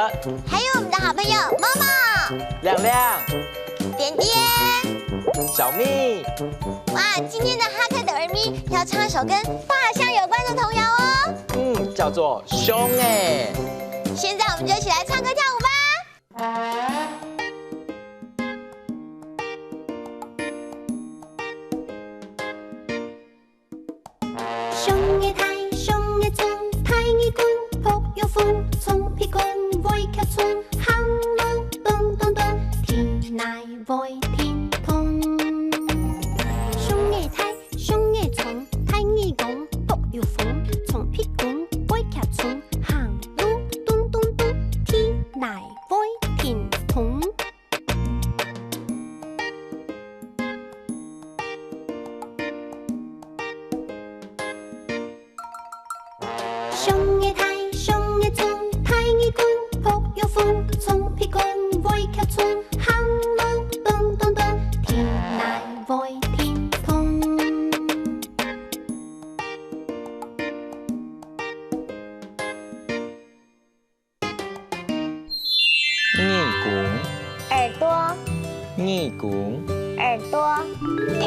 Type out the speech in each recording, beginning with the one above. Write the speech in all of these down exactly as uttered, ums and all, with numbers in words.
還有我們的好朋友貓貓、亮亮、點點、小咪。哇，今天的哈克哆來咪要唱一首跟大象有關的童謠哦。嗯，叫做《熊仔》。現在我們就一起來唱歌跳舞吧。 熊仔大，熊仔壯，大耳公，噗喲風，長鼻公，尾cap長，行路咚咚咚，天泥會震動。熊仔大，熊仔壯，大耳公，噗喲風，長鼻公，尾cap長，行路咚咚咚，天泥會震動。 熊仔大，熊仔壯，大耳公，噗喲風，長鼻公，尾cap長，行路咚咚咚，天泥會震動。 耳公，耳朵，耳公，耳朵，噗，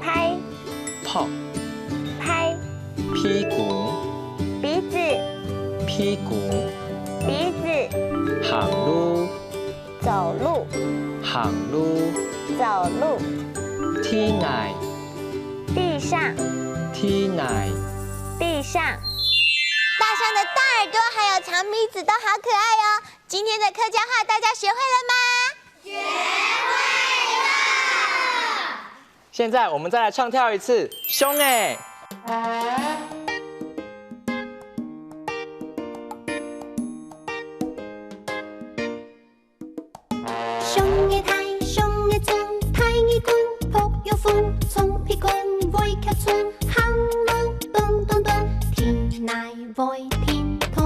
拍，噗，拍，鼻公，鼻子，鼻公，鼻子，行路，走路，行路，走路，地泥， 地上，地泥，地上。大象的大耳朵還有長鼻子都好可愛哦。今天的客家話大家學會了嗎？學會了。現在我們再來唱跳一次《熊仔》。 熊仔大，熊仔壯，大耳公，噗喲風，長鼻公，尾cap長，行路咚咚咚，天泥會震動。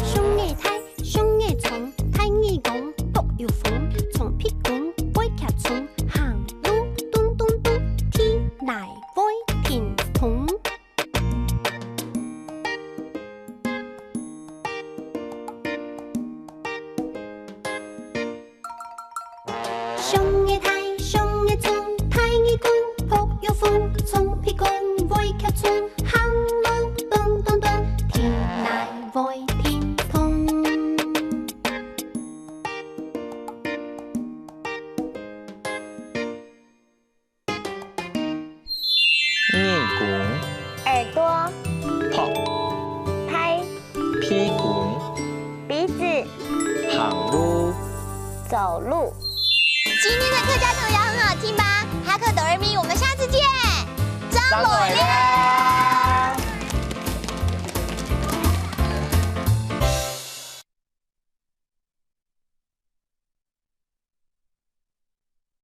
熊仔大，熊仔壯，大耳公，噗喲風，長鼻公，尾cap長，行路咚咚咚，天泥會震動。 熊仔大，熊仔壯，大耳公，噗喲風，長鼻公，尾cap長，行路咚咚咚，天泥會震動。 耳公，耳朵，噗，拍，鼻公，鼻子，行路，走路。今天的客家童謠很好聽吧？哈克哆來咪，我們下次見。張羅